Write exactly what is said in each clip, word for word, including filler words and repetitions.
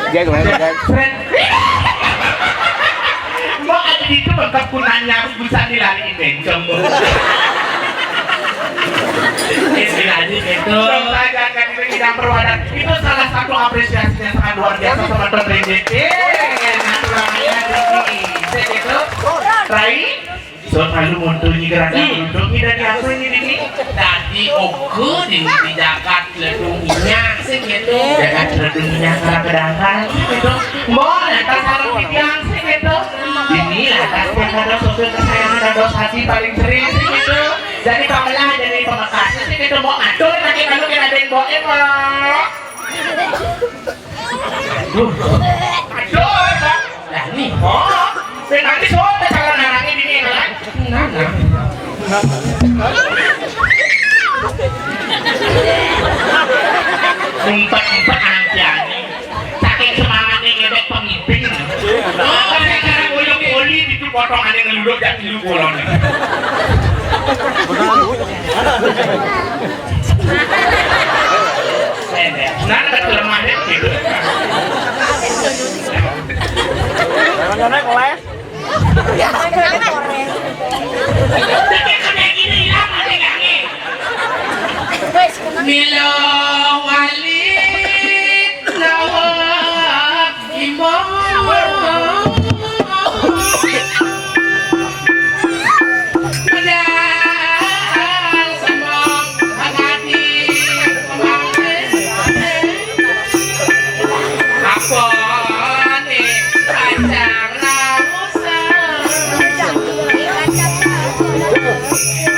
Gag, man, gag. Sret. Mbok ada di itu lengkap gunanya, bisa dilari bencong. Ini lagi gitu. Dong, saya jangan di bidang perwakilan. Itu salah satu apresiasi yang sangat luar biasa sama Don Rendet. Eh, naturalnya tinggi. Saya gitu. Rai, so selalu muncul nyi gerakan duduk ini dari aku ini, ini. Tadi oke di, di jagat ledung minyak sih gitu. Jagat ledung minyak, kerap kedangkal sih gitu. Mbok, lantas sareng bibiang sih gitu. Ini lantas yang ada sosok kesayangan ada hati paling sering sih gitu. Jadi pamelah jadi pamekasnya sih gitu. Mbok, aduh, lagi kalau kira ada yang bawa, Mbok. Aduh. Aduh, Mbok. Lah, nih. Oh, nanti soal cara narangnya di ini, kan? Nah, nah. Empat-empat anak piani. Saking semangatnya ngebek pemimpin. Oh, saya cara boyong oli itu potongannya ngeluduk, jak tilu kolonnya. Nah, ada kelemahannya gitu. Jangan-jangan les. Milo wali lawan imam. Padahal semong agati pemangkin. Apa ni pacar ramusa?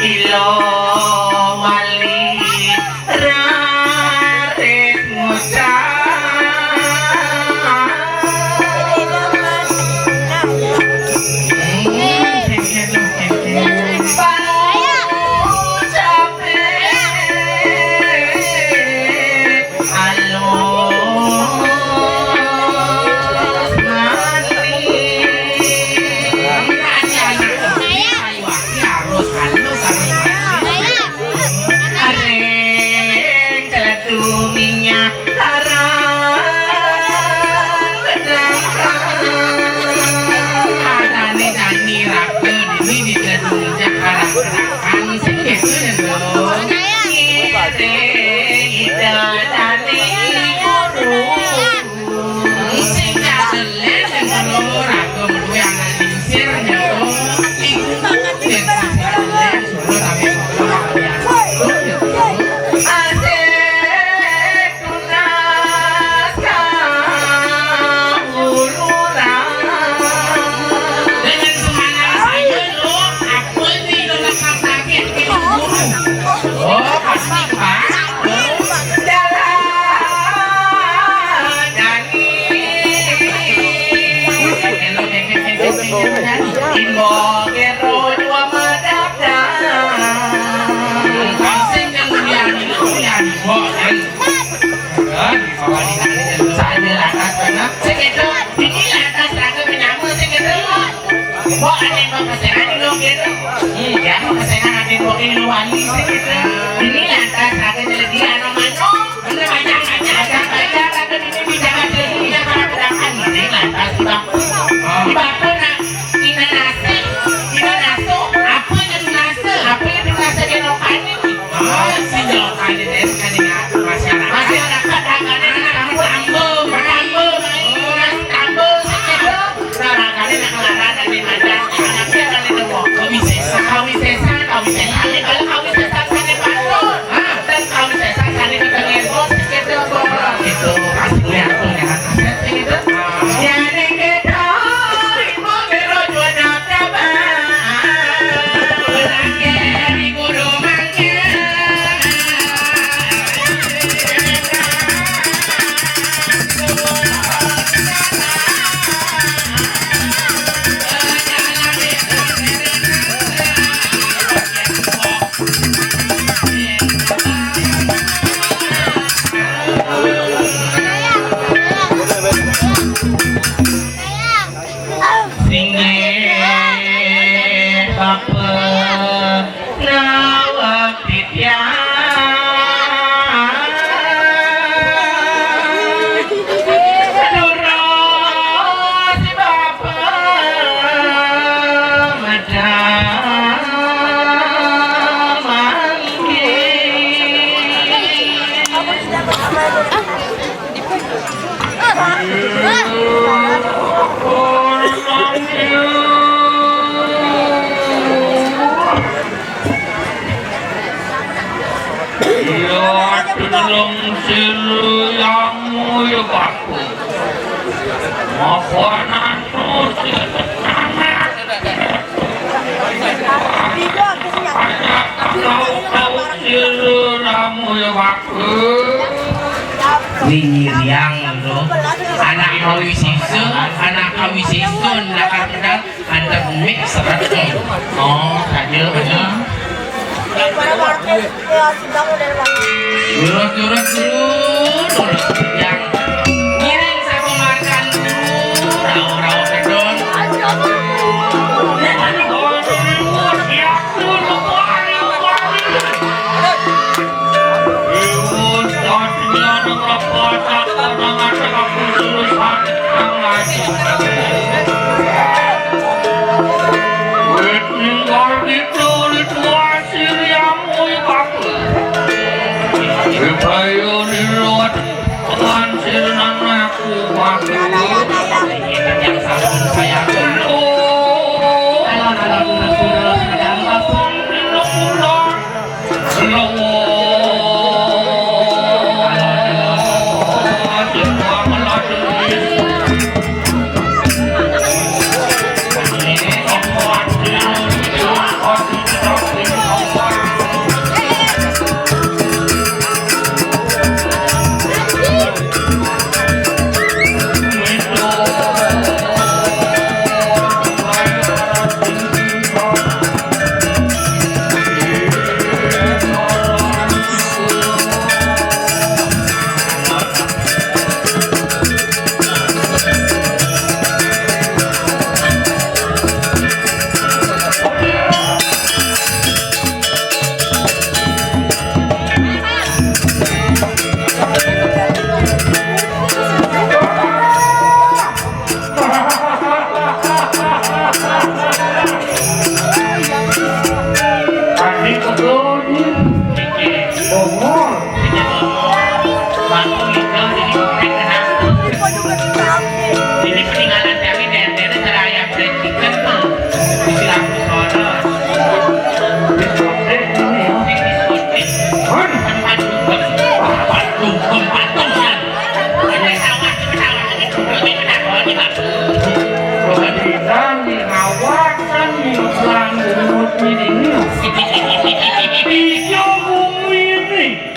Ilo wali raris ngucap. Areng celetu minyak haram bedangkang. Adane nyanyi raga dini di celetu minyak haram bedangkang. Sing gitu ya, Bro. Ngene ida dani guru. Sing kadelet sing loro raga metu yang lingsir nyetu. Iku sing kadelet sing loro sampe asik tunas kang ururan. Dengan semangat saya lo, aku ini lo sakit, sakit guru. Oh, pasti, Pak. Mbok, ane mbok kesengan lho, gitu. Iya, aku kesengan ane mbok ini wani sih, gitu. Ini lantas aku nyeledi anu manuk. Bener, banyak, banyak, banyak, banyak, aku ini bisa ngasih, bisa para pedagang ini lantas, Bang. Di batu nak, ina nasi, ina nasu, apa yang nasi, apa yang nasi di lokal ini? Oh, si lokal ini, kan, ya, masyarakat. Masyarakat, agaknya, nak, kamu tambung, tambung, tambung, gitu. Barangkali nak kelarang dari mana? Anaknya kan itu mau kawisesa, kawisesa, kawisesa. Kalau kawisesa sana pantun, ah, dan kawisesa sana ketemu Ya, tulung silu yamu ya baku. Mapanan tu sih. Tahu-tahu silu yamu ya baku. Wingi riang lho. Anak kawi sisun, anak kawi sisun, lakar pedang, antar mik seret. Oh, saja, saja. Lurus, lurus, lurus, lurus. Yang ngiring sapa makan dulu, rauh-rauh kedon.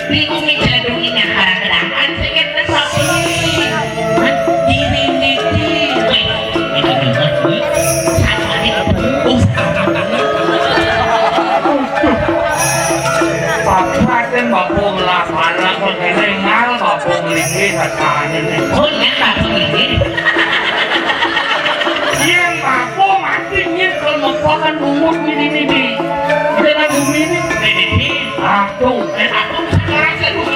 Bingung nih, jalan dongeng yang kadang-kadang seket papi. Diri niki. Weh, ini bener, weh. Sama nih. Oh, sama banget. Papaten bapak ngelah anak kok kene ngal bapak ngelinggi sakane nih. Oh, nggak bapak ngelinggi. Iya, bapak mati nih kalau mau pakan bungut ini nih. Di dalam bumi ini. Ini, ini. Aku. Eh, aku sekarang saya dulu.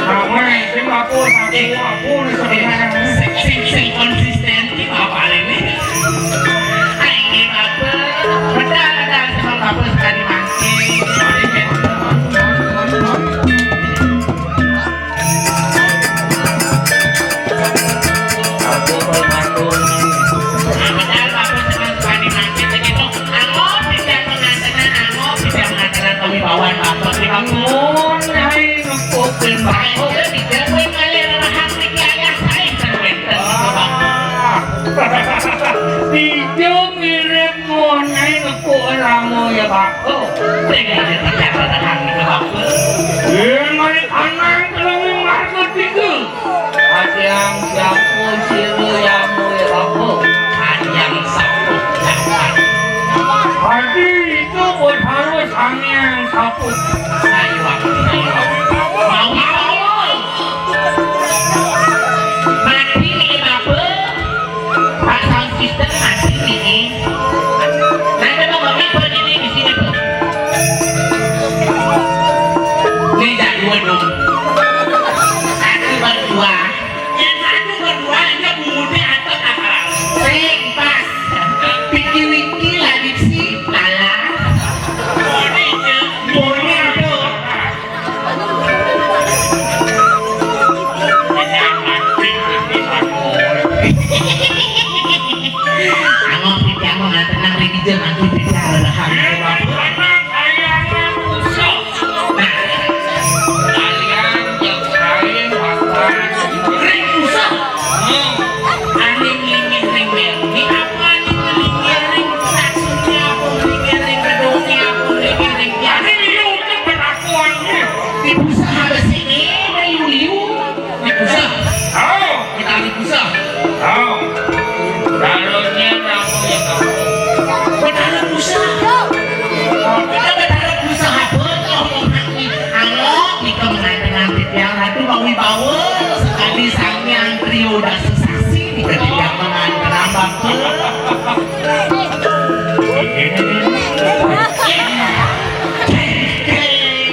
Nah, weh, sing aku, aku, aku, sing, sing, sing konsisten, ini apa ini? Ini apa? Betul, betul, sama apa sekali mangkir. Padahal bapak senang sekali mangkir begitu. Aku tidak mengantarkan, aku tidak mengantarkan kami bawa bapak di kampung. Mun ae ngepuk ben bapak. Ayo, tidak boleh kalian rahat niki ayah saya terwenten. Ah. Tidak mirip mun ae ngepuk ramu ya bapak. Tidak ada tidak ada kami ke bapak. Yang ada kanang terlalu marga tiga. Adiang siapu siru yamu ya bapak. Adiang sapu jagat. Hadi itu buat halus angin sapu. Sayuang, sayuang. Mau, mau. Mati nih bapak. Pak sound system mati nih. Nah, coba ngomong berdiri di sini, Bu. Ini jadwal dong. Satu berdua. Yang satu berdua, yang bunyi atau apa? Sing pas. Piki-wiki lagi sih, lala. Bunyi, bunyi tuh. Pengantin titiang Ratu mawibawa, sakadi Sang Hyang Trio Dasa Saksi, nika titiang pengantin Bapak.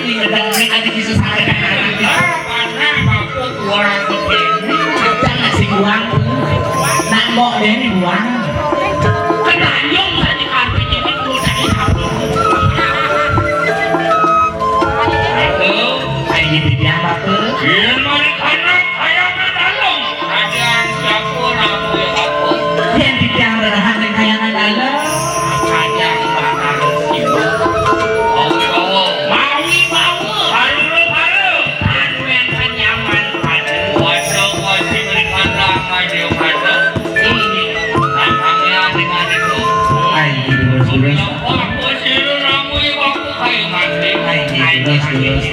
Ini ngedang, ini ada bisa sarekan. Karena Bapak kurang begini. Jangan sing buang. Nambok deh ini buang. Ketanjung saja karbit ini kudu cari satu. Ratu, ayo titiang Bapak. Yen mari kana kayangan dalem. Kadang dapur aku ya Bapak. Yen titiang rerahan ring kayangan dalem. Kadang bakal sibuk. Bawa-bawa. Mawi bawa. Baru-baru. Anu yang kenyaman pada. Waduh, waduh, ring kana kayo pada. Ini, namanya dengan itu. Ayo, terus, terus. Bapak sira ramu ya Bapak. Ayo, mati. Ayo, terus, terus.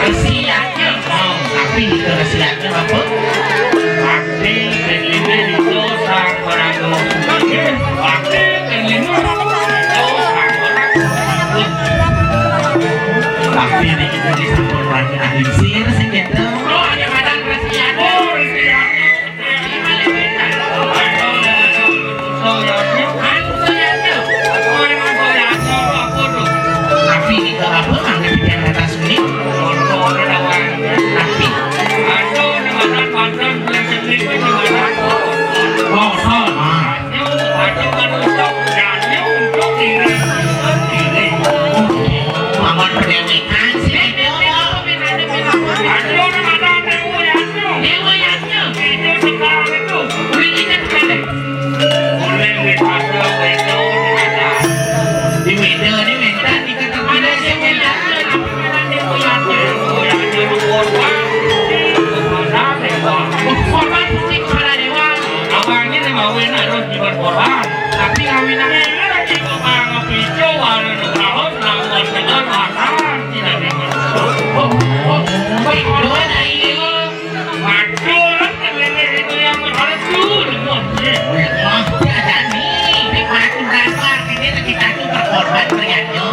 Siatnya, oh, tapi itu siatnya apa? Bakti, dan ini itu sang orang tua. Bakti, dan ini itu sang orang tua. Bakti ini kita disampun orang ahli sir, sih, gitu. Oh, ada madan Resiat. Oh, Resiat. Tapi ini kalau apa, mana kita yang atas ini? Tapi. Oh, oh, ah. Aman perdewekan sih, Dewa. Dewa Yasna. Di Weda, di Weda, di Kota Kidul, di Weda. Korban, korban, sing para dewa. Abangnya nih mau enak terus jual korban. Tapi kawin aja. Ini lagi mau ngepicu, warna kaos, lawan dengan makan, tidak dengar. Oh, oh, oh, itu ada ini. Waduh, lele itu yang berharap tuh, wah, iya. Wah, ada nih. Ini batu berapa? Ini kita tuh berkorban ternyata.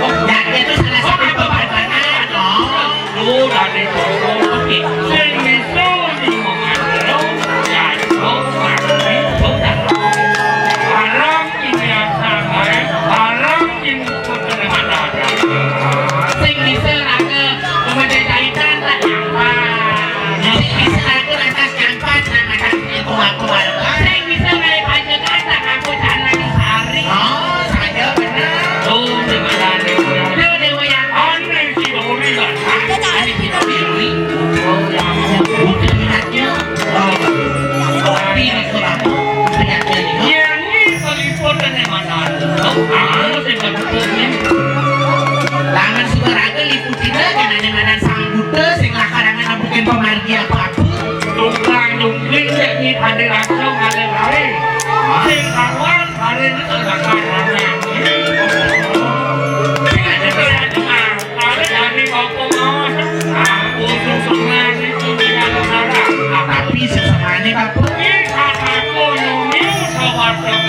Oh, dan itu salah satu pengorbanan, oh. Tuh, dari Solo. Oke. Sing iso di Mongalo, ya, iso, mati, iso, dah. Alam ini asal, alam ini Sing bisa raga pemedai jahitan tak nyampat. Sing bisa raga lantas nyampat, nah, macam itu aku warga. Sing bisa naik pajangan tak ngaku jalan sari. Oh, saja benar. Oh, Dewa Dani. Tuh, Dewa yang aneh si Dori lah. Aneh si Dori. Oh, ya. Bukan hatinya. Oh. Tapi ini tuh aku. Lihat ini. Iya, ini peliput dan yang mana? Oh, aku sih nggak betul ini. Lamun suba raga liputina, janane madan Sang Buta sing lakarangan nepukin pamargi apa-apa. Tukang nyungkring cek ni pada rasa ngalir-ngalir. Sing kawan, hari ni terdapat anak. Sing ada kaya dengar. Hari ni apa mau? Aku susungan itu di dalam darah. Tapi sesamanya apa? Ini anakku Yuni, sahabat yang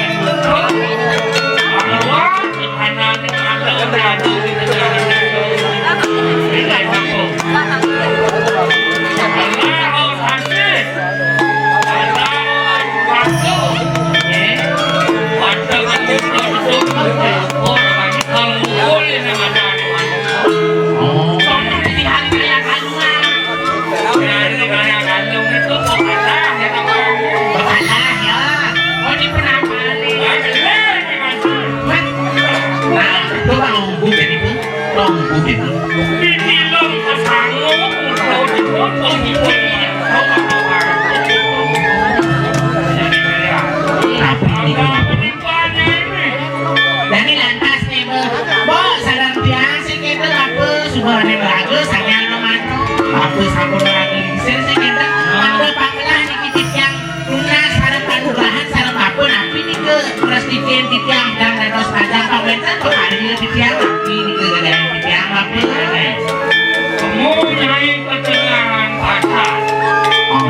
Nah, coba lungguh ini, Bu. Lungguh ini. Tapi ini. Jadi lantas nih, Bu. Bu, sadar tiang sih kita apa? Subahane bagus, hanya lo mantu. Apa sampun lagi sih kita? Ada panggilan nih kita yang Tunas sareng panugrahan sareng apa napi nika prestitien titiang dang dados padang pawénten pakarya titiang napi nika gadaning titiang napi? Temu nyai ketenangan pasar. Oh,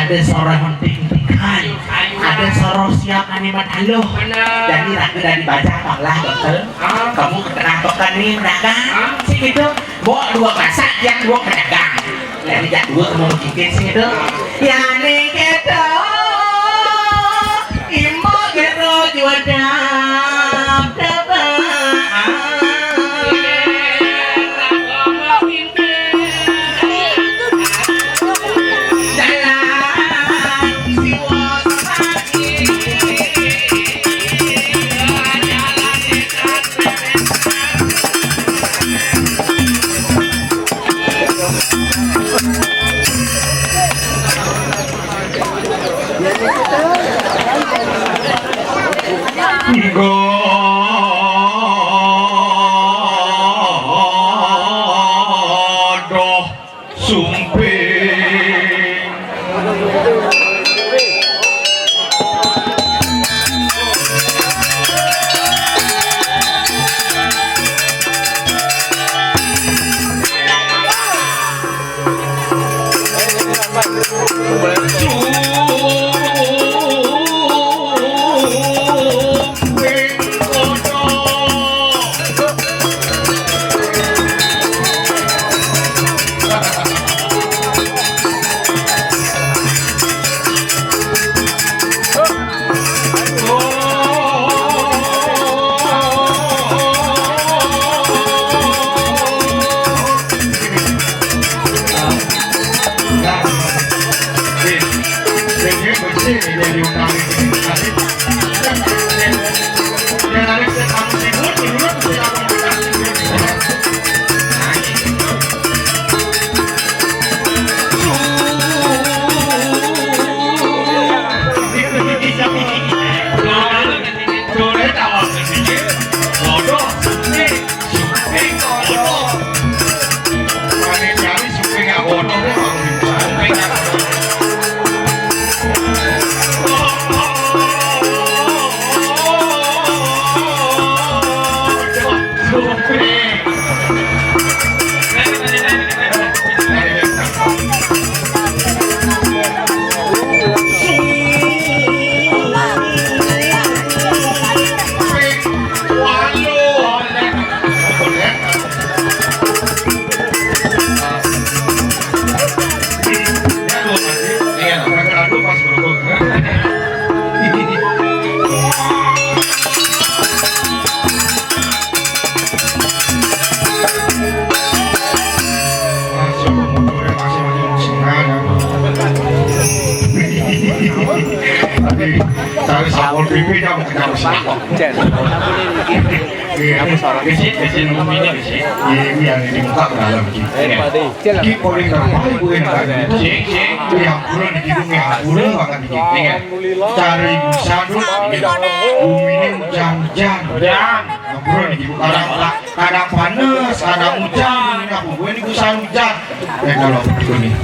Ada soroh huntik-huntikan, ada soroh siap ane mataluh. Bener. Jadi raga dari baja panglah bekel. Ah. Kamu ke tengah pekan nih, berdagang. Ah. Si gitu, bawa dua pasak, yang dua pedagang. Dari jadua kamu berpikir si gitu. Ya, nih gitu. Imo gitu, juadap, dapat. Nggodoh sumping. Tapi, tapi Satpol P P jam, jam satu. Iya, bisi, bisi nunggu ini, bisi. Iya, iya, ini dibuka ke dalam, bisi. Iya. Iki paling terbaik gue ini, kan? Cek, cek. Iya, bulan di gedung ya, bulan banget, bisi. Iya. Cari busa, Dut. Bumi ini hujan-hujan. Hujan. Nah, bulan di gedung. Kadang, kadang panas, kadang hujan. Ini apa? Gue ini busa hujan. Eh, kalau aku nih.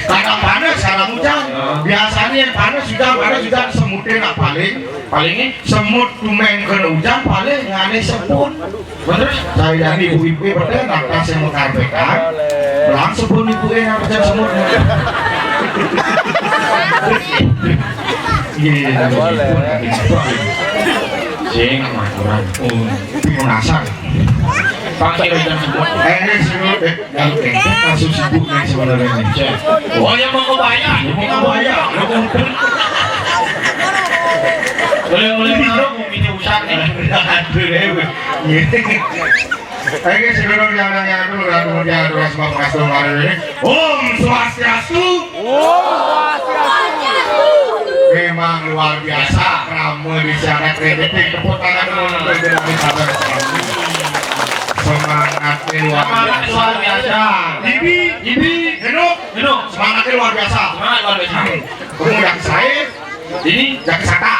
Kadang panas, kadang hujan. Biasanya yang panas hujan, panas hujan, semutnya nak paling. Palingnya semut tumen kena hujan, paling ngane sebun. Bener? Saya dan ibu-ibu betul, nak pas yang mengkarpekan, langsung pun ibu yang macam semut. Iya, iya, iya. Boleh. Sing, maturan. Oh, tapi mau nasar. Pakai hujan semut. Eh, ini semut, eh. Yang kayak kasus ibu nih sebenarnya nih. Oh, yang mau kebaya, yang mau kebaya. Boleh, boleh, mau minyak usang nih. Aduh, deh. Oke, seluruh yang yang yang dulu, yang dulu, yang dulu, semua pengasih kemarin ini. Om Swastiastu. Om Swastiastu. Memang luar biasa, ramai di sana, kredit, tepuk tangan dulu untuk generasi sabar. Semangatnya luar biasa. Semangatnya luar biasa. Ibi, Ibi, Genuk, Genuk. Semangatnya luar biasa. Semangat luar biasa. Kemudian saya, ini jaga sata.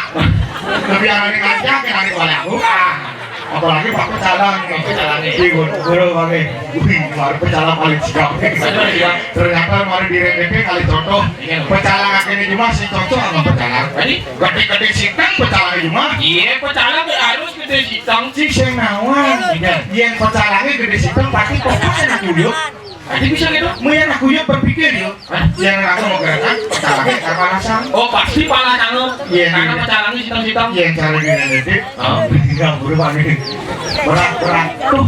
Lebih aneh ngajak, yang aneh oleh aku. Ah. Apalagi Pak Pecalang. Pak Pecalang, ya. Iya, guru, guru, Pak. Wih, baru Pecalang paling siap. Betul, ya. Ternyata mari di R N D P kali contoh. Iya. Pecalang akhirnya cuma si cocok sama Pecalang. Tadi? Gede-gede sitang Pecalang cuma. Iya, Pecalang harus gede sitang. Cik sing nawan. Iya. Yang Pecalangnya gede sitang pasti pokoknya enak dulu. Jadi bisa gitu. Mun yén aku yeuh berpikir yeuh. Hah? Yén aku mau gerakan, tapi karena alasan. Oh, pasti pala canggung. Iya, karena iya. Mecalangi sitang-sitang. Iya, cara ini nanti. Oh. Nggak berubah nih. Berat, berat. Tuh.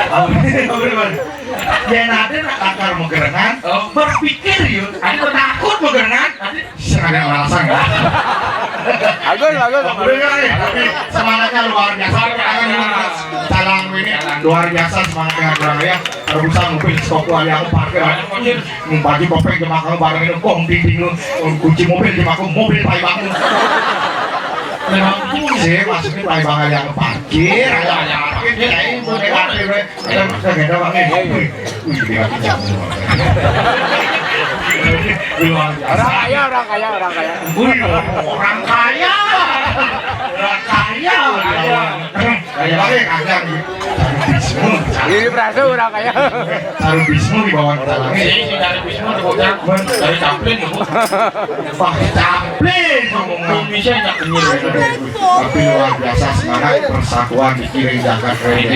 Apa ini? Apa ini, Bang? Yén ada nak akar megerengan, oh. Berpikir yeuh. Ada takut megerengan. Ada Sing ada alasan ya. Bagus, bagus. Udah ya, eh, tapi semangatnya luar biasa. Karena memang calang ini luar biasa semangatnya, kurang ya. Kalau bisa mobil stop yang parkir. Mau baju kopeng cuma kamu bareng ini, kong dinding lu, kunci mobil cuma aku, mobil paibang lu. Memang sih maksudnya paibang yang parkir, ada yang parkir, ya ini boleh parkir. Kita, kita beda, Bang, eh. Wih, wih, dia lagi jamu. Luar biasa. Orang kaya, orang kaya, orang kaya. Wih, orang kaya. Orang kaya. Kaya. Kaya. Bang, eh, kagak nih. Cari bismu. Ini perasa orang kaya. Cari bismu di bawah jalan. Sih, sih, cari bismu di bawah jalan. Cari caplin, Bu. Wah, caplin ngomong. Indonesia nggak bener. Tapi luar biasa semangat persatuan di Kiring Jagat Raya.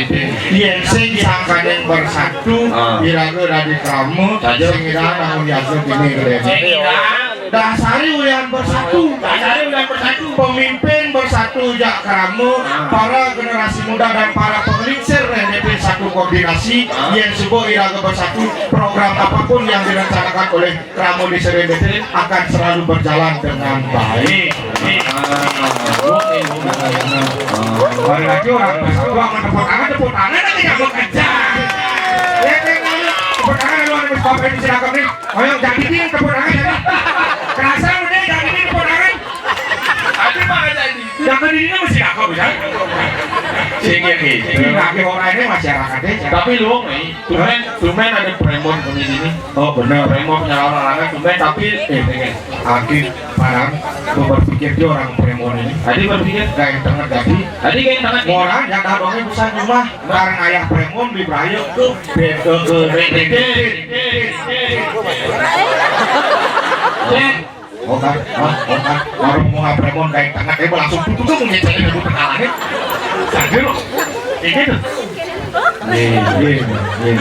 Yén sing sangkaning bersatu, ah. Iraga dadi krama, saja. Sing iraga namun yadnya kini gedé. Sing iraga. Dasari ulian bersatu. Dasari ulian bersatu. Pemimpin bersatu jak krama, ah. Para generasi muda dan para pengelingsir Raya satu koordinasi, ah. Yén suba iraga bersatu, program apapun yang direncanakan oleh Krama di Serendete akan selalu berjalan dengan baik. Mari lagi orang bersatu sama tepuk tangan, tepuk tangan nanti nggak bekerja. Ya, ya, ya, ya. Tepuk tangan dulu, ada Bapak Ibu silakan nih. Ayo, jadi nih tepuk tangan jadi. Kerasa udah jadi nih tepuk tangan. Tapi malah jadi. Jangan dirinya masih apa bisa? Sehingga gitu. Ini lagi orang ini masyarakatnya. Tapi lu nih, tumben, tumben ada premon kami sini. Oh, bener. Premon punya orang-orang tumben, tapi, eh, pengen. Aki parang, gua berpikir dia orang premon ini. Tadi berpikir? Gak yang tengah tadi. Tadi gak yang tengah. Orang jatah dongnya bisa cuma karena ayah premon di Brayok tuh beda ke. Oke, oke, baru mau ngapremon kayak tengah, eh, langsung tutup tuh ngecek itu perkaraannya. Tadi lo, ini tuh. Nih, nih, nih.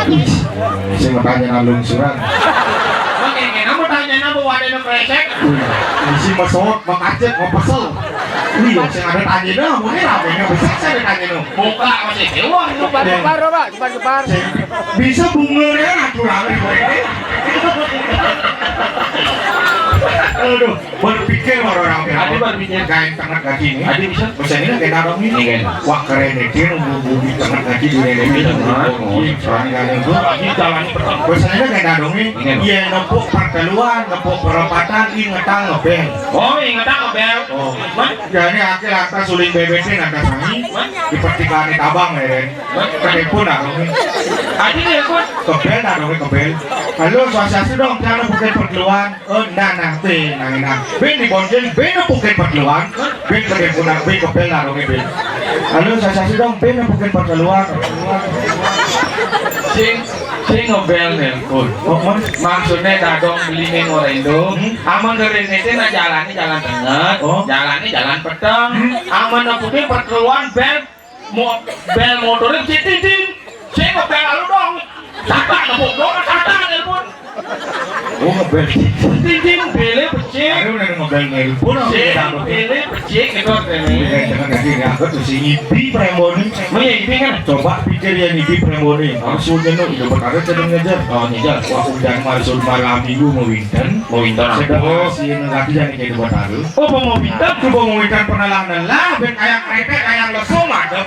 Ih, saya mau tanya nang lungsuran. Oke, oke, kamu tanya nang bawa ada nang kresek. Isi mesot, mau kacet, mau pesel. Wih, yang ada tanya dah, mau ini ramenya besar saya ada tanya dah. Muka masih dewa, lu. Cepat, cepat, Pak, cepat, cepat. Bisa bunga ya, natural ini. Aduh, berpikir orang orang. Adi berpikir. Kain tengah kaki ini. Adi bisa. Bisa ini kan kena dong ini. Ini kan. Wah, keren nih, dia nunggu bumi tengah kaki di nenek. Ini kan. Ini kan. Ini jalan petang. Bisa ini kena dong ini. Ini kan. Iya, nepuk perteluan, nepuk perempatan, ingetang ngebel. Oh, ingetang ngebel. Oh. Mas? Ya, ini akhir atas suling bebek ini, ada sangi. Mas? Di pertigaan di tabang ya, Ren. Telepon dah dong. Adi telepon. Kebel dah dong, kebel. Halo, swastiastu dong, cara bukan perteluan. Oh, nah, nah, bé, nah, nah. Bé di bonjen, bé nepukin perteluan. Bé ke teleponan, bé kebel dah dong, bé. Halo, swastiastu dong, bé nepukin perteluan. Sing, sing ngebel nelpon. Oh, Mas. Maksudnya dadong beli ning orendo. Hmm? Amun dari ini nah jalannya jalan tengah, oh. Jalannya jalan peteng. Hmm? Amun nepukin perteluan bel Mo-, bel motornya cek, "Tin, tin." Saya mau bel lalu dong. Tata, ngebok dong, tata, nelpon. Oh, ngebel. Tin, tin, belnya becik. Aduh, udah ngebel nelpon, apa saya kita apa? Belnya becik, gitu, belnya. Iya, jangan kasih diangkat tuh, si Ibi, Premboni. Oh, iya, Ibi kan? Coba pikir ya, Ibi, Premboni. Harus udah, no, udah berkarir, sedang ngejar. Oh, ngejar. Wah, udah masuk malam minggu, mau winter. Mau winter apa? Sedang masih nanti jadi kayak depan taruh. Oh, pemawintan, ku pemawintan pernah lah nelah, ben kayak kereta, kayak lesung, ada.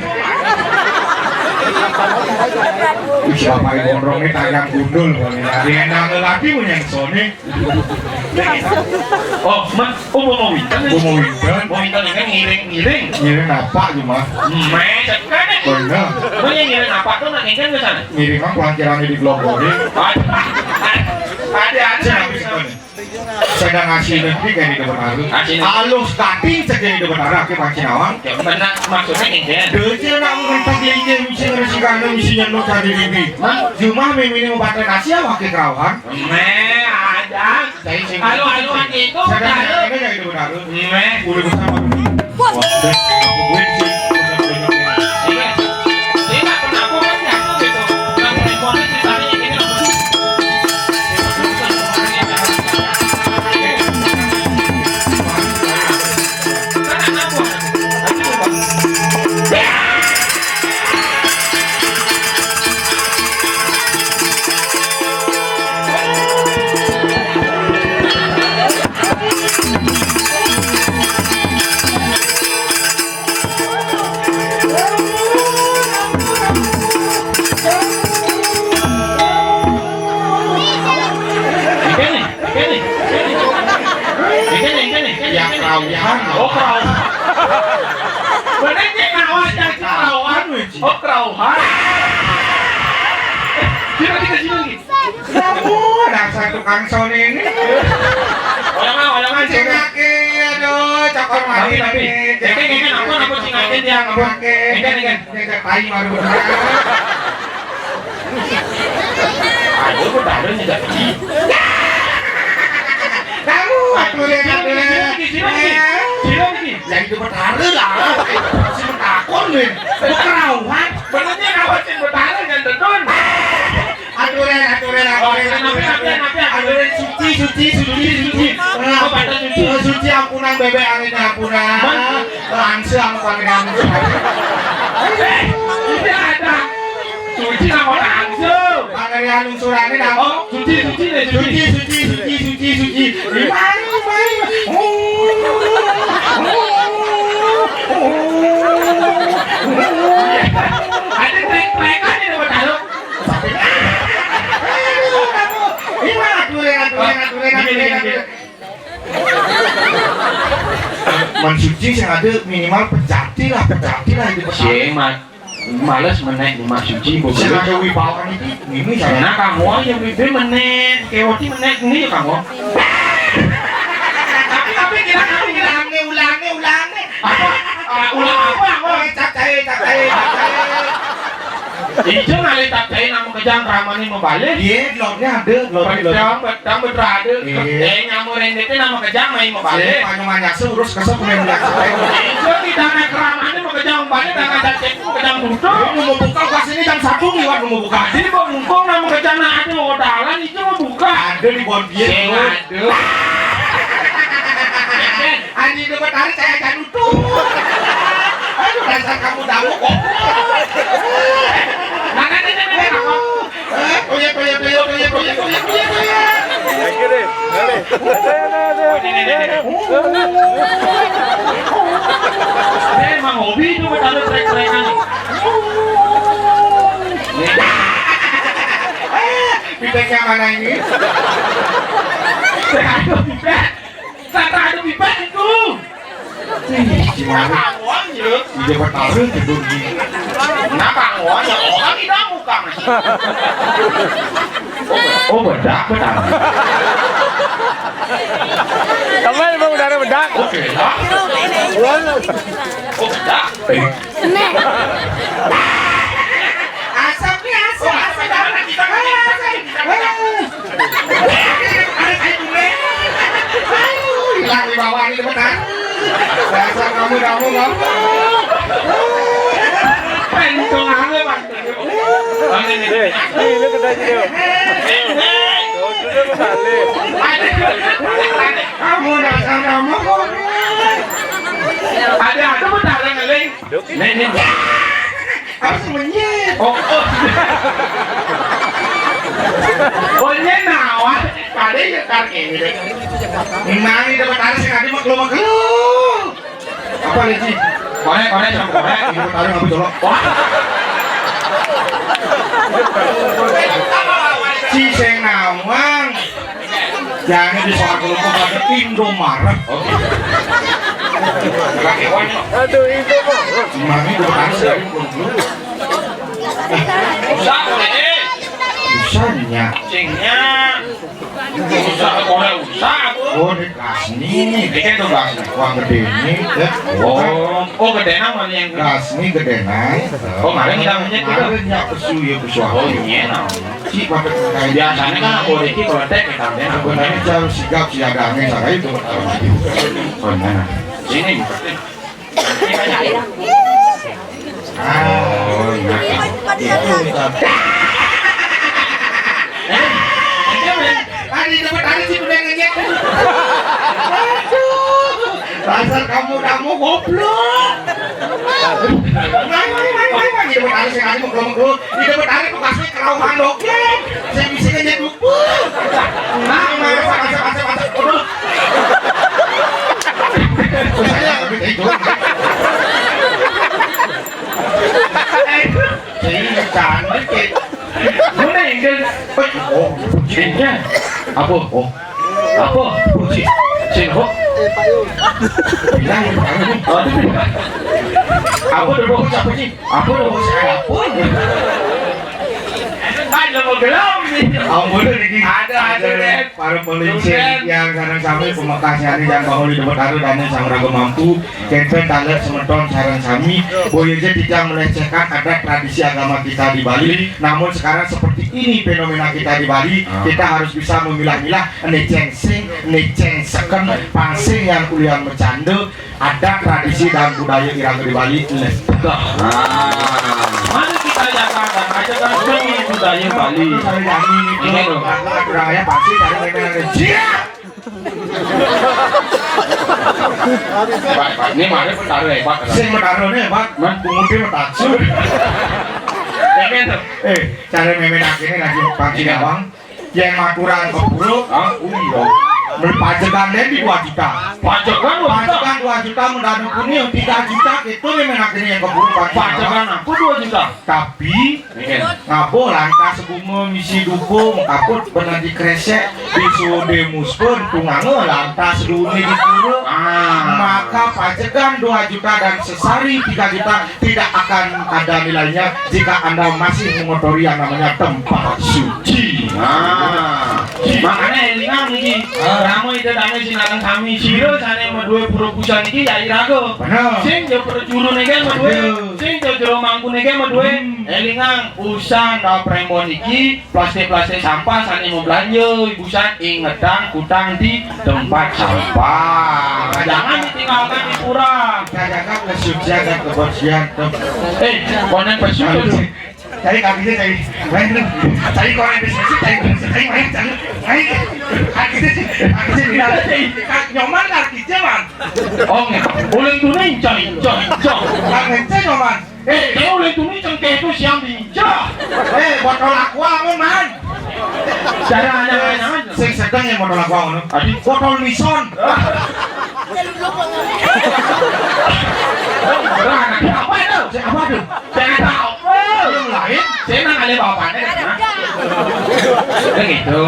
Ih, siapa yang gondrong ini tayang gundul, boleh lah. Dia nang lagi punya Sony. Oh, man, oh, pemawintan. Pemawintan. Pemawintan ini ngiring-ngiring. Ngiring apa cuma? Meh, kan? Bener. Mau yang ngiring apa tuh, nak ngiring ke sana? Ngiring mah pelancaran di Glogori. Ada, ada, ada. Saya ngasih nanti kayak di depan taruh. Ngasih nanti. Alus kating cek di depan taruh, ke Bang Cinawang. Ya, benar, maksudnya ini. Dece nak mengentak lingkir, misi ngeresi kanan, misi nyenok tadi ini. Hah? Cuma mimine mau pakai nasi ya, pakai kerawan. Meh, ada. Saya sih. Halo, halo, Andi, itu. Saya ada ada. Ini kayak di depan taruh. Meh. Udah bersama. Wah, udah. Aku duit sih. Iya. Iya. Kerauhan. Oh, kerauhan. Bener, Cik, kerauhan, Cik, kerauhan. Oh, kerauhan. Sini, sini, sini. Kamu dasar tukang sound ini. Oyangan, oyangan, Cik. Cingaki, aduh, cokor mati tapi, tapi. Cingaki, ini kan apa, apa cingaki dia, apa? Cingaki. Ini kan, ini kan. Ini kan tai baru. Aduh, kok ada nih, Cik? Kamu, aturin, aturin. Sini, sini, sini. Ya, itu betara lah. Si betakon, nih. Bekerauhan. Benernya kawasin betara, kan, Dedon? Aturan, aturan, aturan, aturan, aturan. Aturan suci, suci, suci, suci. Oh, pada suci. Eh, suci ampunan bebek angin ampunan. Langsung ampunan. Eh, ini ada. Suci sama langsung. Pangeran lungsurannya dah. Oh, suci, suci deh, suci. Suci, suci, suci, suci, suci. Mari, mari. Ada trek-trekan ini, Pak Taruk. Ini mah aturan, aturan, aturan, aturan, aturan. Mensuci sing ada minimal pejati lah, pejati lah itu. Sing, Mat. Males menek rumah suci, Bu. Sing ada wibawa ini, ini saya. Nah, kamu aja bibir menek, kewati menek ini ya kamu. Tapi, tapi kita, tapi kita. Ulangi, ulangi, ulangi. Apa? Ah, ulang apa, apa? Eh, cacai, cacai, cacai. Ijo ngalih tak kae nang kejang ramane mebalik. Iya, lotnya ada, lotnya ada. Pedang, pedang, pedang ada. Iya. Eh, nyamuk rendete nang kejang main mebalik. Saya panjang manyase urus kesep main manyase. Ijo tidak ada keramane mau kejang balik, tak ada cek, mau kejang tutup. Ini mau buka pas ini jam satu liwat mau buka. Jadi mau mumpung nang kejang nang ada mau dalan, ijo mau buka. Ada di Bonbien. Sing ada. Anjing, dapat tarik saya aja nutup. Aduh, dasar kamu damu kok. Makanya dia main apa? Eh, oh ya, oh ya, oh ya, oh ya, oh ya, oh ya, oh ya, oh ya. Ayo, deh, balik. Dia emang hobi itu bertaruh trek-trekan. Bibeknya mana ini? Aduh, bibek. Kata ada bibek itu. Ih, gimana? Bangun, ya. Iya, bertaruh tidur di. Nah, bangun, ya, orang tidak buka, Mas. Oh, bedak, bedak. Kamu emang udah ada bedak? Oke, lah. Wah. Oh, bedak. Eh. Asap nih, asap, asap, asap. Ada saya bule. Aduh, hilang di bawah ini, cepetan. Dasar kamu, kamu, kamu. Untung aja, Bang. Bang, ini. Eh, ini lu kedai sini, Bang. Eh, eh. Tuh, dulu lu balik. Kamu dasar kamu. Ada, ada mau taruh, Ling? Nih, nih. Apa sih menyet? Oh, oh. Oh, ini nawa. Pada ya, kar ini deh. Memang ini dapat tarik sih, tadi mau keluar, keluar. Apa nih, Ci? Korek, korek, sama korek. Ini taruh apa, colok? Wah. Ci, sing nawang. Jangan di soal kelompok ada Indomaret. Oke. Aduh, itu, Pak. Mami udah kasih. Usah, eh. Usahnya. Cingnya. Usah, oleh usah, aku. Oh, di kelas ini. Ini kan tuh kelas ini. Uang gede ini, ya. Oh, oh, gede nama nih yang kelas ini gede, nah. Oh, kemarin kita menyet gitu. Kemarin ya, pesu, ya, pesu. Oh, iya, nah. Cik, pada kayak biasanya kan aku ada cik, kalau tek, ya, kan, ya. Sebenarnya jam sigap siaga angin, saya itu. Oh, nah. Sini. Oh, iya. Itu, Ustaz. Tadi dapat, tadi si udah ngenyek. Aduh, dasar kamu, kamu goblok. Main, main, main, main, main. Ini mau tarik, saya kasih mau goblok. Ini mau tarik, mau kasih kerauhan, oke. Saya bisa ngenyek lupa. Nah, main, main, main, main, main. Aduh. Saya itu. Eh, ini cantik, ya. Mana yang dia? Oh, ini. Apa? Oh. Apa? Sing, sing, oh. Eh, Pak Yul. Bilang, Pak Yul. Oh, itu bilang. Apa udah bawa siapa sih? Apa udah bawa siapa? Ada mau gelem nih. Ampun, niki. Ada, ada, ada, deh. Para pelincing yang sareng sami pamekasane yang bahuli dapat ada dane sang raga mampu. Kenten talek semeton sareng sami. Boyo aja tidak melecehkan adat tradisi agama kita di Bali. Namun sekarang seperti ini fenomena kita di Bali, kita harus bisa memilah-milah, ene ceng sing, ene ceng seken, pang sing yang kuliah mecande, adat tradisi dan budaya iraga di Bali, leh. Ah. Mari kita jaga dan ajarkan seni budaya Bali. Saya nyanyi ini. Ini loh. Karena kurang aja pasti cari mereka ada. Jiat! Pak, Pak, ini mari petara hebat, kan? Sing petara ini hebat, man, punguti metaksu. Pengen tuh. Eh, cara memen akhirnya lagi pagi, iya, abang. Yang maturan ke pura, hah? Oh iya. Melepajegan di dua juta. Pajegan dua juta? Pajegan dua juta, mendadak kuning tiga juta, itu memen akhirnya yang ke pura, Pak. Pajegan apa dua juta? Tapi, iya, ngabo lantas bunga misi dukung, takut benar dikresek, disude muspun, tunganga lantas duni di pura. Ah. Maka pajegan dua juta dan sesari tiga juta tidak akan ada nilainya jika Anda masih mengotori yang namanya tempat suci. Nah, makanya elingan iki. Ah. Ramo ida dame sinareng sami. Sira sane maduwe pura busan iki ya iraga. Bener. Sing ya prajurune ke maduwe. Bener. Sing ya jero mangkune ke maduwe. Hmm. Elingan usan ta prembon iki, plastik-plastik sampah sane mau belanja, busan ingetang kutang di tempat sampah. Jangan ditinggalkan di pura. Jaga kesucian dan kebersihan. Eh, konen bersyukur. Cari kakinya, cari. Main dulu. Cari konen bersyukur, cari, cari main, cari. Main. Kakinya sih, kakinya sih. Cari. Nyoman kakinya, Man. Oh, nggih. Ulun tuning, coy, coy, coy. Kakinya, Nyoman. Eh, dia ulun tuning cengkeh itu siang diinjak. Eh, botol aqua, Man, Man. Cara hanya, hanya, hanya. Sing sedang ya botol aqua, ngono. Adi. Botol Nison. Berat, apa itu? Saya apa tuh? Saya nggak tahu. Yang lain? Saya nang ada bapaknya, nah. Kan gitu.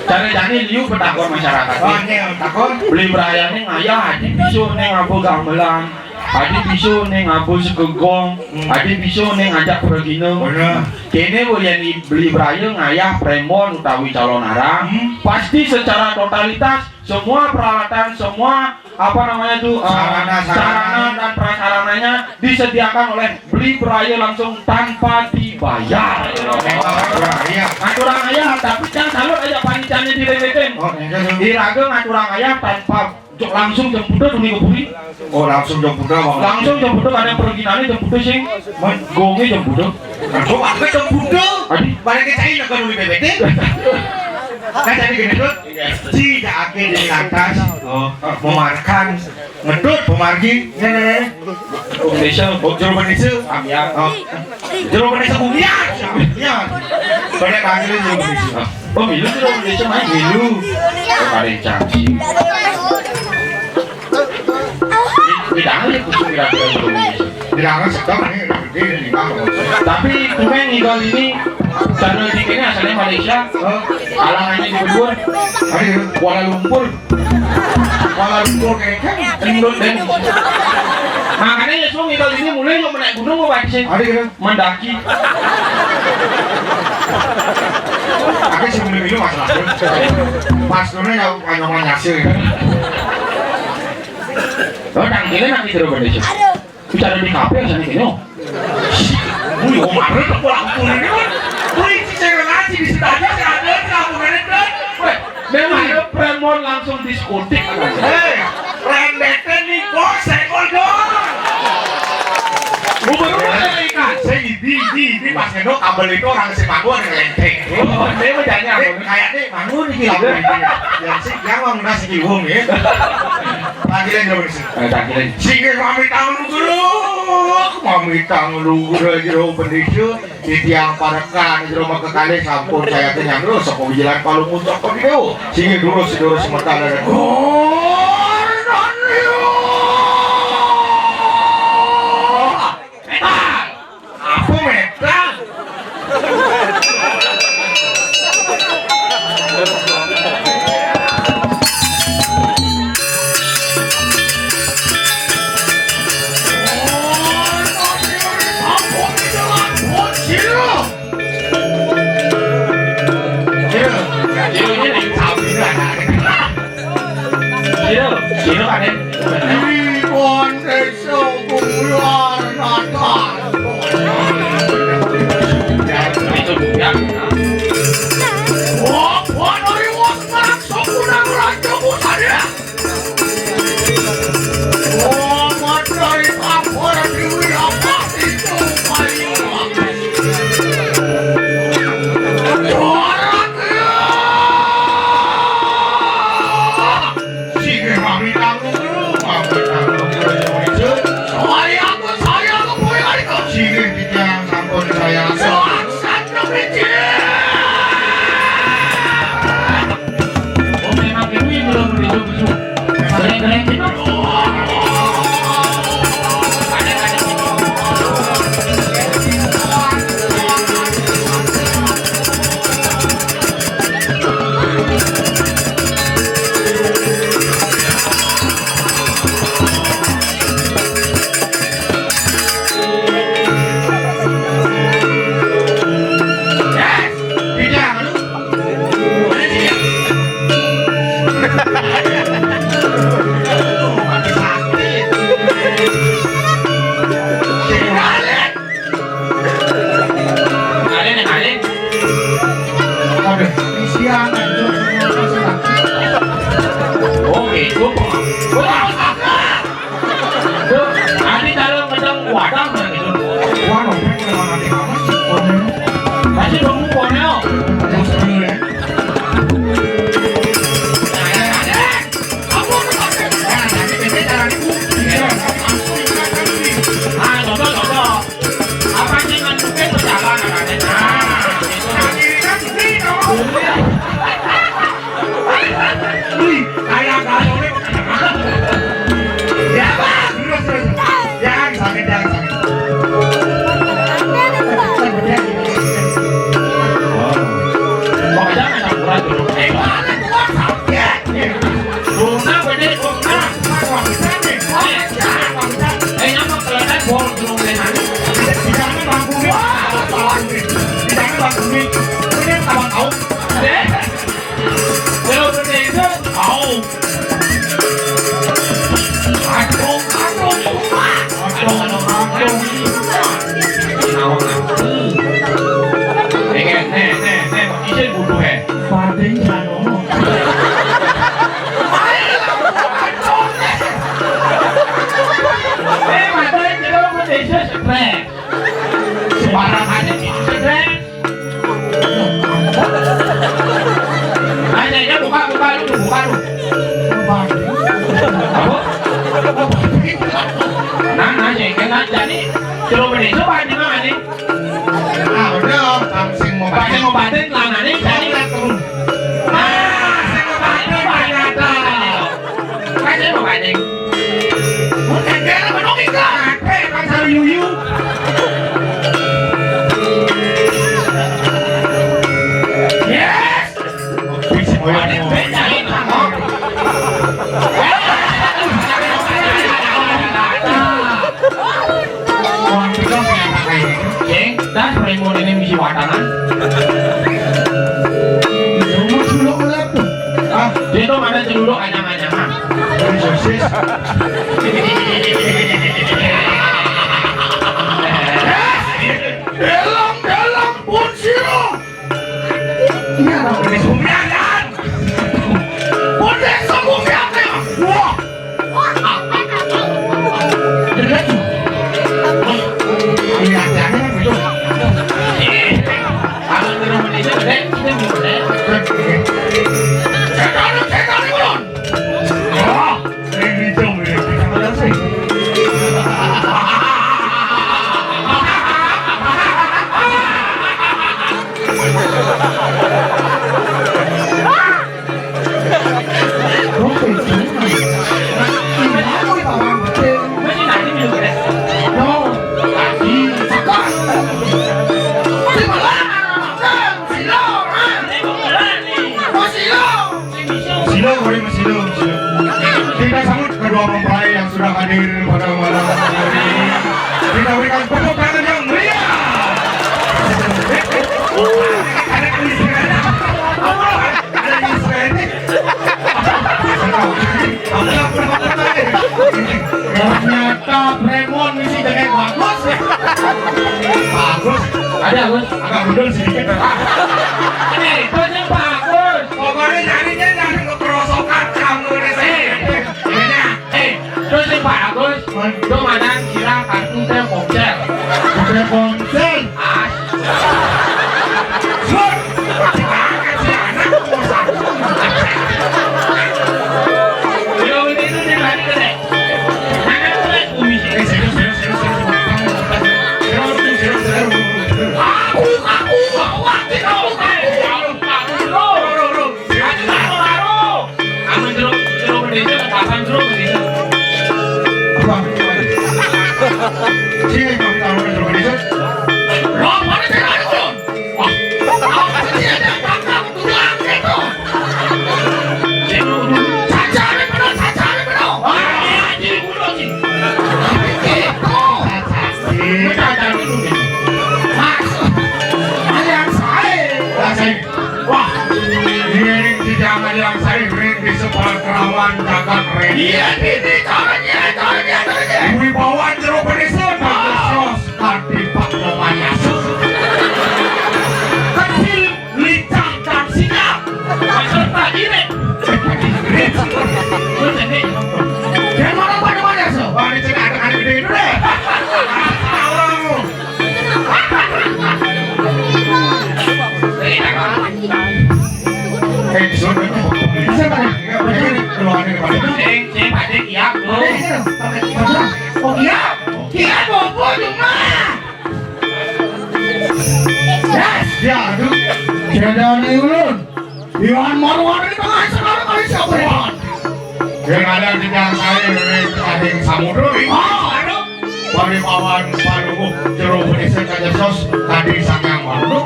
Cara jani liu petakon masyarakat. Oh, ini takon. Beli berayane ngayah, adi bisu ning apa gamelan. Adi bisu ning apa segegong. Hmm. Adi bisu ning ajak pergina. Bener. Kene bo yang beli beraya ngayah premon utawi calon arang. Hmm. Pasti secara totalitas semua peralatan, semua apa namanya tuh, eh, sarana, sarana, sarana dan prasarananya disediakan oleh beli beraya langsung tanpa dibayar. Memang beraya. Ngaturang ayah, tapi jangan salut aja panitianya diremetin. Oh, iya, iya. Iraga ngaturang ayah tanpa jo-, langsung jemputan duni ke puri. Oh, langsung jemputan, Bang. Langsung jemputan, ada yang perginane jemputan sing. Man. Gonge jemputan. Nah, coba aku jemputan. Adi. Barang ke cai nak nuli B B T. Nah, jadi gini, Dut. Tidak akhir di lantas. Oh, memakan. Ngedut pemargi. Indonesia, oh, jero Indonesia. Ambiar. Oh. Jero Indonesia kumiar. Ambiar. Banyak panggil jero Indonesia. Pemilu jero Indonesia main milu. Paling canggih. Bedanya ya kusung kira-kira jero Indonesia. Bedanya sedang nih, gede nih, Bang. Tapi tumen Iqbal ini channel tiketnya asalnya Malaysia. Oh. Alangannya di Bogor. Ayo. Kuala Lumpur. Kuala Lumpur kayak kan endut deh. Makanya ya suami kalau ini mulai lo menaik gunung mau baca sih. Ada gitu. Mendaki. Aku sih belum minum masalah. Pas dulu ya panjang nyasir. Lo tangkilnya nanti terus berarti. Bicara di kafe sana kayaknya. Wih, Omar, aku lampu ini kan. Wih, si cewek lagi di sebelahnya si ada, si lampu merah, kan? Weh, memang ada premon langsung diskotik. Hei, rendeknya nih, bos, sekol doang. Bubur rumah saya ikan. Saya di, di, di, di pas ngedok kabel itu orang si Pagu ada ngelenteng. Oh, dia mah jangan. Eh, kayaknya Mangun iki lho. Yang sing yang wong nasi kiwung ya. Panggilan jero sing. Eh, panggilan. Sing mami tangan dulu. Mami tangan dulu jero bendisa. Titiang parekan jero maka kali sampun saya kenyang terus saka wijilan palu muncak kok video. Sing dulu sedurus semeton. Gordon. Metal. Apa metal? Nah, nah, sing kena jadi. Coba beli, coba di mana nih? Ah, udah, Om. Sing mau batin, mau batin, lah, nah, nih, jadi. Nah, sing mau batin, banyak dah. Kan sing mau batin. Bukan dia, apa dong, iklan? Eh, kan selalu yuyu. Yes. Wis, wis. Wong kita punya pakai. Ceng, dah, Raymond ini misi watanan. Dulu, dulu, dulu. Ah, dia tuh mana celuluk anyang-anyangan. Dari sosis. Dalam, dalam, pun siro. Iya, Bang. Ini Sumianan. Pun desa Sumianan. Wah. Bener. Iya, jangan begitu. Kalau di rumah ini, Dek, kita mau, Dek. Setan, setan, turun. Wah. Silo, boleh silo, silo. Kita sambut kedua mempelai yang sudah hadir pada malam hari ini. Kita berikan tepuk tangan yang meriah. Ada yang Israel. Ada yang Israel. Ternyata Premon misi jaket bagus. Bagus. Ada, Gus. Agak gundul sedikit. Eh, itu yang bagus. Pokoknya nyarinya nyari keperosokan kamu di sini. Eh, ini, eh, terus yang bagus, itu mana kira kartu teh ponsel. Pakai ponsel. Ah. Sur, si anak mau satu. Yo, ini tuh dia tadi gede. Mana tuh, eh, kumis? Eh, serius, serius, serius, serius. Serius, serius, serius. Aku, aku, aku, aku, aku, aku. Anu, jeruk, jeruk Indonesia, kapan jeruk Indonesia? Apa? Sini, Bang, taruh jeruk Indonesia. Lo apa nih, jeruk Indonesia? Wah, apa sih ada kakak tulang gitu? Jeruk dulu. Cacare bener, cacare bener. Ah, iya, iya, bener sih. Tapi gitu. Cacare. Bener, cacare dulu nih. Maksud, yang saya. Wah, ini tidak ada yang saya rintis sebuah kerawan jagat rintis. Iya, ini caranya, caranya, caranya. Wibawa jeruk Indonesia, bagus, tadi Pak Tomanya. Kecil, lincah, dan sigap. Maksud Pak Direk. Pak Direk. Terus ini. Dari mana Pak Tomanya, so? Wah, ini cek anak-anak gede itu deh. Tahu. Eh, sudah. Bisa, Pak? Enggak, Pak. Ini keluarnya, Pak. Ceng, ceng, Pak Ceng, iya, tuh. Oh, iya. Iya, bobo cuma. Yes, ya, aduh. Jadi ulun. Iwan Marwan di tengah sekarang kali siapa, Iwan? Yang ada di dalam saya dari Ading Samudra, Iwan. Oh, aduh. Parimawan Panuwuh Jero Benisik Kajesos tadi sangang manuk.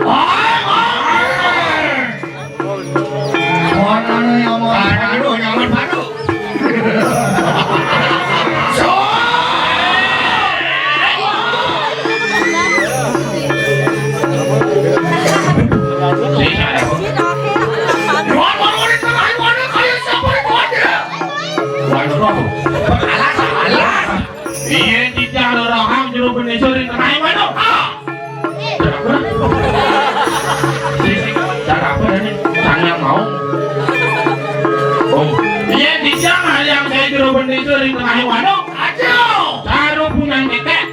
Ai, ai. Wan anu nyaman. Anu nyaman manuk. So. Wan, wan, wan, wan, wan, kayak siapa itu aja? Waduh, alas, alas. Iya, titah rarahang Jero Benisik ring tengahing manuk. Ah! Cara apa tadi? Sangang mau. Oh. Iya, titah hayang saya Jero Benisik ring tengahing manuk. Aduh. Cara punyan ketek.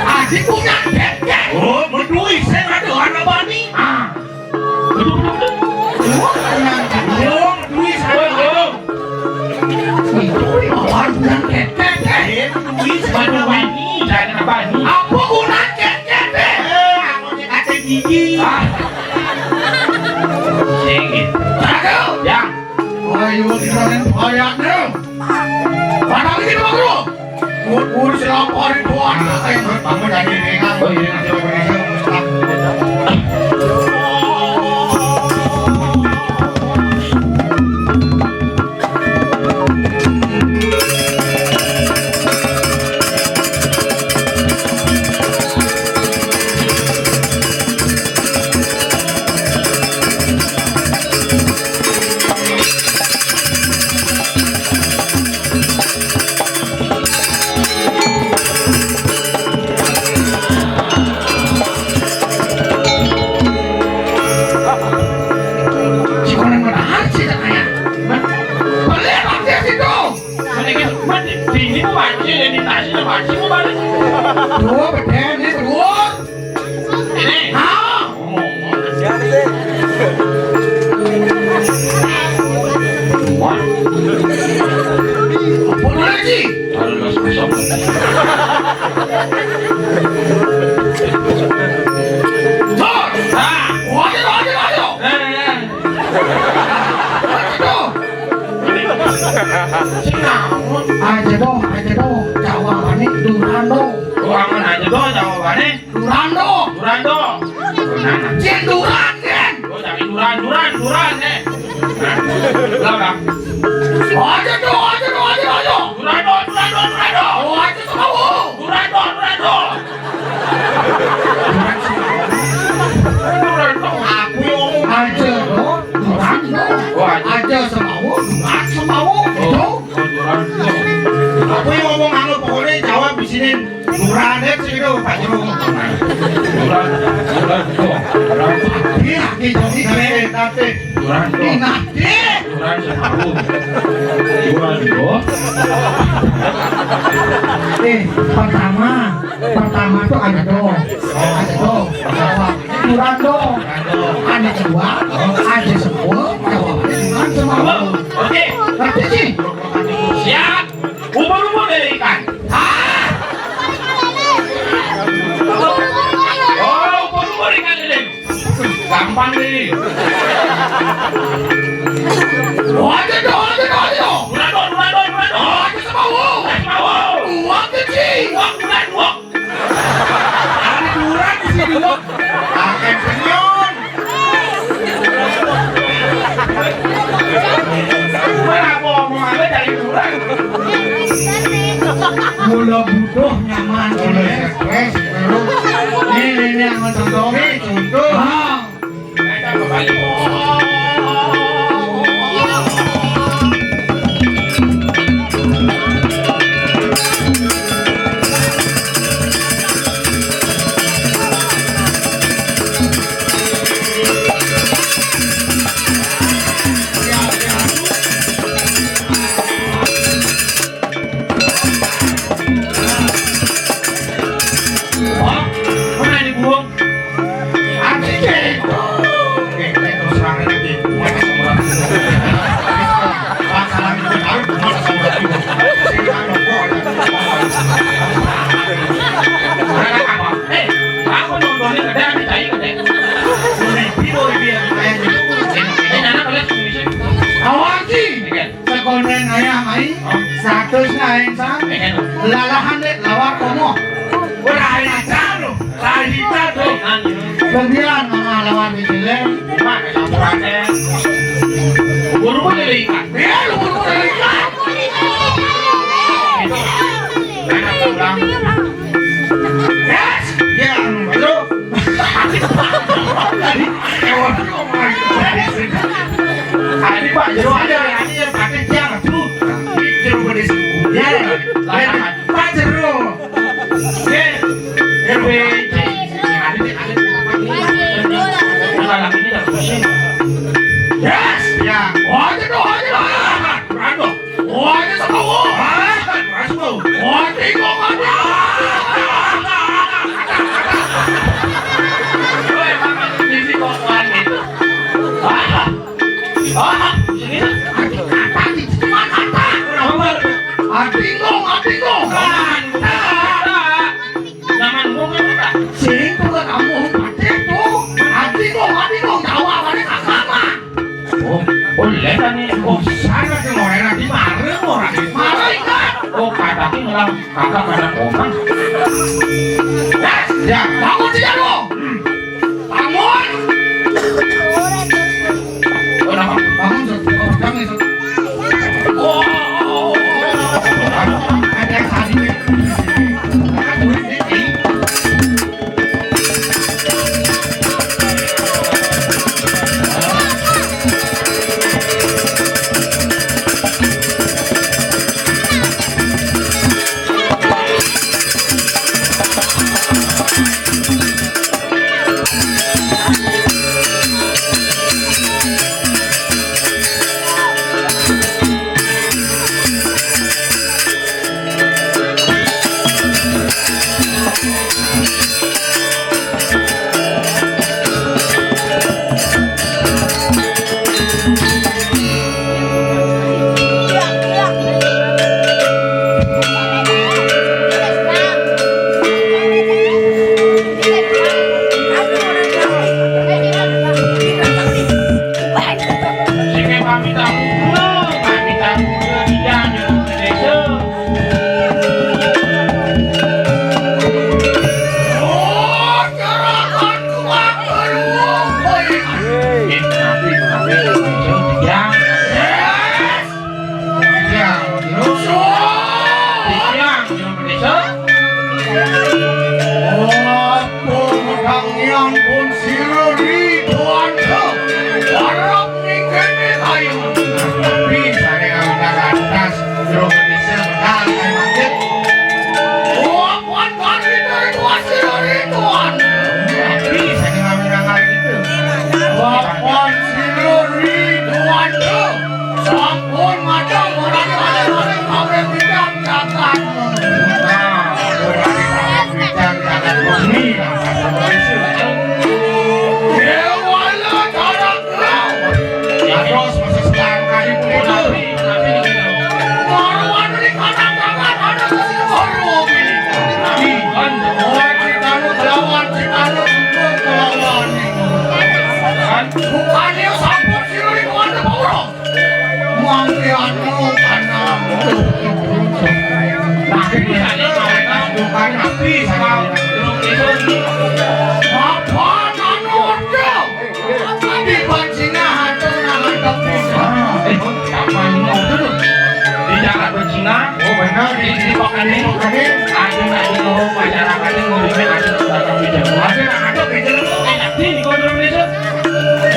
Adi punyan ketek. Oh, meduis saya ada anak bani. Ah. Betul, betul, betul. Oh, punyan ketek. Oh, meduis saya ada. Oh, oh. Ayatnya. Padahal ini mah, Bro. Urus lapor itu anak yang berbangun dari ringan. Oh, iya. Si Koneng mana sih, katanya? Pelit, Bang, dia situ. Mana gitu? Mana? Ini mau banci, meditasi, mau banci, mau balik. Dua, beden, ini berdua. Ini. Ah. Wah. Apa lagi? Halo, Mas Kosong. Tur. Ah. Waduh, waduh, waduh. Eh, eh. Waduh. Aja doh, aja doh. Jawabannya Durando. Oh, aman aja doh jawabannya. Durando. Durando. Nah, nah. Jin Duran, Jin. Oh, jangan Duran, Duran, Duran, eh. Nah, belakang. Aja doh, aja doh, aja doh, aja doh. Durando, Durando, Durando. Oh, aja sama. Durando, Durando. Aku yang ngomong. Aja doh, Durando. Oh, aja. Aja sama, Duran sama. Oh, gitu. Oh, Durando. Aku yang ngomong anu, pokoknya jawab di sini. Durando sih itu, Pak Jero. Durando, Durando. Iya, kita ini. Nanti, nanti. Durando. Ini nanti. Durando tahu. Durando. Eh, pertama, pertama tuh ada do. Ada do. Durando. Ada dua, ada sepuluh, ada dua. Oke. Ngerti sih? Siap. Ubur-ubur dari ikan. Ah! Oh, ubur-ubur ikan lele. Gampang nih. Oh, aja dong, aja dong, aja dong. Duran, duran, duran, duran, duran. Oh, aja sama. Sama. Uang kecil. Uang, duran, uang. Ada duran di sini, Bang. Akan senyum. Gua apa omongan lu dari duran? Mula butuh nyaman. Mula stres, terus. Nih, nih, nih, yang nonton Tommy, contoh. Ah. Wah, mana ini burung? Anjing, Cek. Oke, terus terang aja, Cek. Mana semua? Pasaran itu tahu, mana semua? Sing anu, kok ada. Mana apa? Eh, aku nontonnya gede, ada tai gede. Lebih, lebih yang kayak gitu. Eh, nana kalian sih. Awas sih. Oke. Sekondén aya aing, saeutosna aing, San. Lalahan deh, lawar komo. Urang aing acan lu, kahita tuh. Kemudian mama lawar di Cileng. Mah, sampurané. Buru mah jadi ikan. Iya, lu buru mah jadi ikan. Gitu. Enak pulang. Yes, ya, bro. Tadi, eh, waduh, ngomong lagi. Tadi Pak Jero ada, tadi yang pakai dia tuh. Jero gede sih. Ya, Pak Jero. Ya, R B C. Ada, ada. Kakak pada koma. Ya, bangun sih lu. Bangun. Oh, bangun, bangun, bangun. Oh, ada yang tadi. Aduh, ini. Ampun, Sang Hyang pun sira ri tuan. Arep ning kene kayu. Tapi sane ngawinang atas, jero desa medal kayu mangkit. Wapan kan kita ri tuan, sira ri tuan. Tapi sane ngawinang hari itu. Wapan sira ri tuan. Sampun madang ora kare-kare kawin bidang jagat. Nah, ora kare bidang jagat bumi. Dewala Caragrau. Ados masa sekarang kali putra. Marwan di kanan tangan ada sesi baru ini. Nabi, kan, orang di tanah lawan, di tanah untuk kelawan. Kan? Bukannya sampun sira ri tuan, Pak Wuro. Mangke anu, anak. Nah, ini saya mau bukan nabi, sama. Apa anu ordo? Di Cina atau nang ada bisa? Eh, apa ini ordo? Di Jakarta Cina. Oh, benar. Di, di Pekene. Pekene. Ada, ada orang masyarakat yang ngurusnya ada datang di Jawa. Ada, ada, ada. Enak sih di kontrol itu.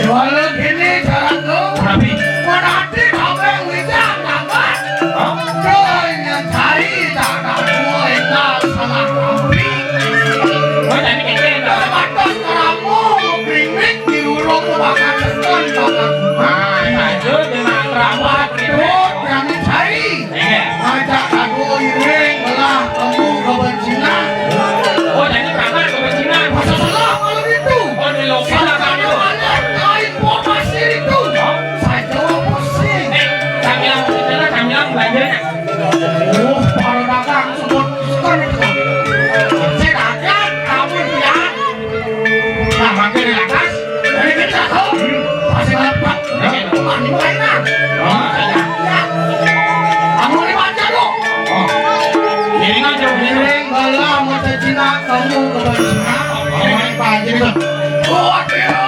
Jual gini, cara tuh. Tapi. Mana Dikaweng wijang tamat. Hah? Donya cai tak tahu enggal salah kampi. Oh, jadi kece, no? Terbatas keramu, mengkriwik, diurung, makan tekan, makan. Ah, itu dengan keramat, gitu. Tuh, berani cai. Iya. Ngajak aku iring, belah, temu, kebencinan. Oh, jadi keramat, kebencinan. Masa salah kalau gitu? Oh, di lokal, salah kan itu? Ada, ada, ada informasi itu. Oh. Saya jawab pusing. Eh, kami yang bicara, kami yang belanja. Oh, para dagang sebut kan itu. Saya dagang, kamu lihat. Nah, makin di atas, dari kita tahu. Masih dapat. Ya. Bukan di mainan. Oh, iya. Ya. Kamu ini baca dong. Oh. Ini kan jauh ini. Sering bala mata Cina, kamu ke Cina. Oh, ini Pak Haji. Waduh.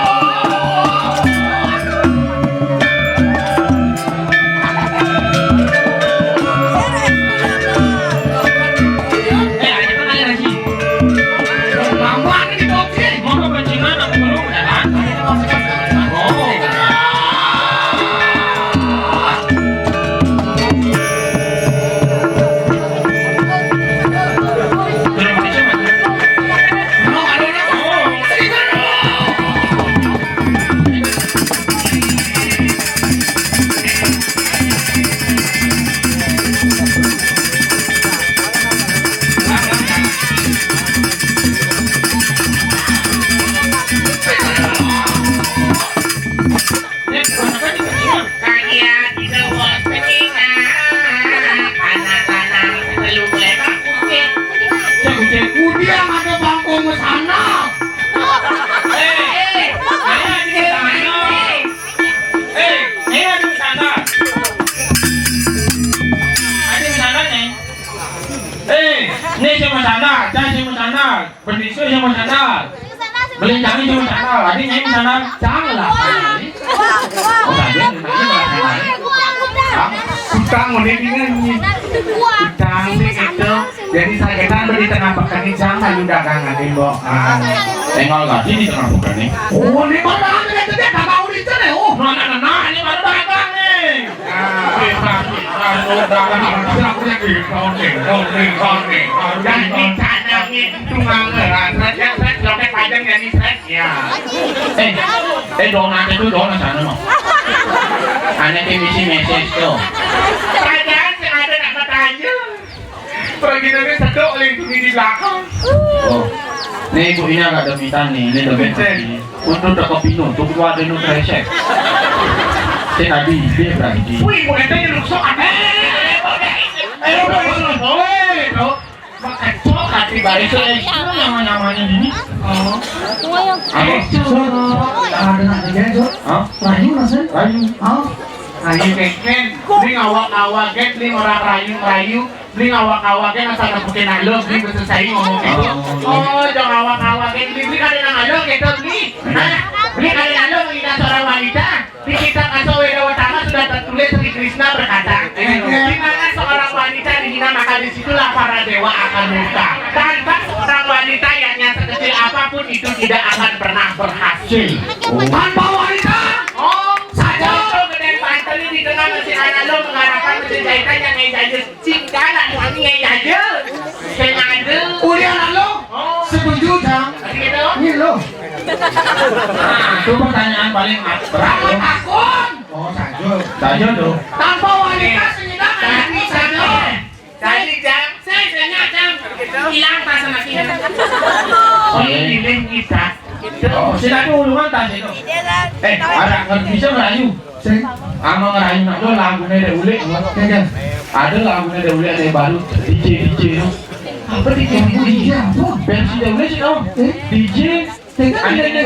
Sandal, cang sing mau sandal. Bendisuk sing mau sandal. Belincang sing mau sandal. Adi nyai mau sandal. Cang lah. Oh, tadi nyai mau sandal. Utang udah ini. Utang sih itu. Jadi sakitan beli tengah pekan ini, cang, ayu dagangan ini, Mbok. Ah, tengok lagi di tengah pekan ini. Oh, ini mana ada dia, tak tahu di sana, oh. Mana, mana, ini baru dagang nih. Ah, bisa, bisa, dagang, bisa, aku yang di, sounding, sounding, sounding. Dan dicanangin itu nggak ngerasa, saya, saya, loket panjang jadi saya, ya. Eh, eh, donat itu, donat sana, no. Aneh, misi message tuh. Padahal yang ada nak bertanya. Bagi Nabi sedok lagi di belakang. Oh. Nih, ibu ini agak demitan nih, ini demi Betul. Untuk toko pinu, untuk keluar denu kresek. Saya tadi, dia berarti. Wih, mau ente nyeluk sok aneh. Eh, bro, bro, bro, bro. Makan sok, hati baik. Itu, itu nama-namanya ini. Oh. Apa? Ada nak kerja, Cok? Hah? Rayu, Mas, eh? Rayu. Oh. Rayu keken. Ini ngawak-ngawak, Gen. Ini orang rayu-rayu. Beli ngawak-ngawak, Gen, asal nepukin alo, beli beselesai ngomong gitu. Oh, iya. Oh, jangan ngawak-ngawak, Gen. Beli, beli kada nang alo gitu, beli. Hah? Beli kada nang alo menghina seorang wanita. Di kitab Asweda Watama sudah tertulis Sri Krishna berkata, di mana seorang wanita dihina maka disitulah para dewa akan murka. Tanpa seorang wanita yang sekecil apapun itu tidak akan pernah berhasil. Tanpa wanita, oh, saja. Itu gedeng panten di tengah masih anak lo mengharapkan masih jahitan yang ngejajah. Sing galak suami ngejajah. Sing ada. Ulian lo? Oh. Setuju, Jang. Tadi gitu? Ini lo. Nah, itu pertanyaan paling berat. Berapa tahun? Oh, saja. Saja tuh. Tanpa wanita sing hilang, tadi saja. Tadi, Jang. Saya, saya, Jang. Hilang pas sama kita. Oh, iya, ini kita. Oh, sila tuh ulungan tas itu. Eh, ada ngerti bisa ngerayu. Sing. Ama ngerayu nak lo lagune Dek Ulik, apa? Iya, iya. Ada lagune Dek Ulik, ada yang baru, D J, D J lo. Apa D J? Oh, D J apa? Versi Dek Ulik sih, oh. Eh? D J. Tega ada D J.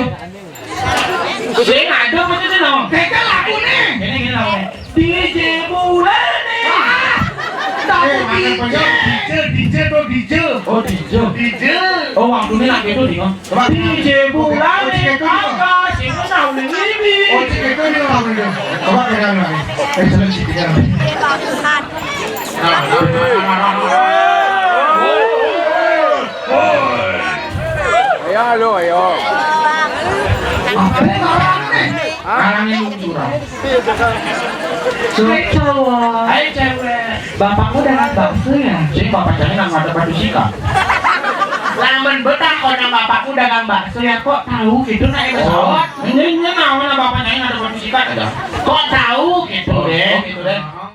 Sing ada apa sih, no? Tega lagune. Ini, ini lagune. D J Bulane. Ah, tahu Eh, makan D J. Penyok, D J, D J tuh D J. Oh, D J. D J. Oh, waktu ini lagi itu, Ding. Coba. D J Bulane, Oke, oke, oke. Kakak, sing tahu ning ini. Oh, cik, itu dia orang itu. Coba pegang lagi. Eh, sudah cik, pegang. Nah, nah, nah, nah, nah. Ayo, halo, ayo. Apa orang nih? Hah? Orang ini curang. Hai, cowok. Hai, cewek. Bapakmu dagang bakso ya? Sing bapak cangé nang ada batu sikat. Lamun betah kok nang bapakmu dagang bakso ya, kok tahu gitu naik pesawat? Oh, ini, ini naon nang bapak cangé nang ada batu sikat ada? Kok tahu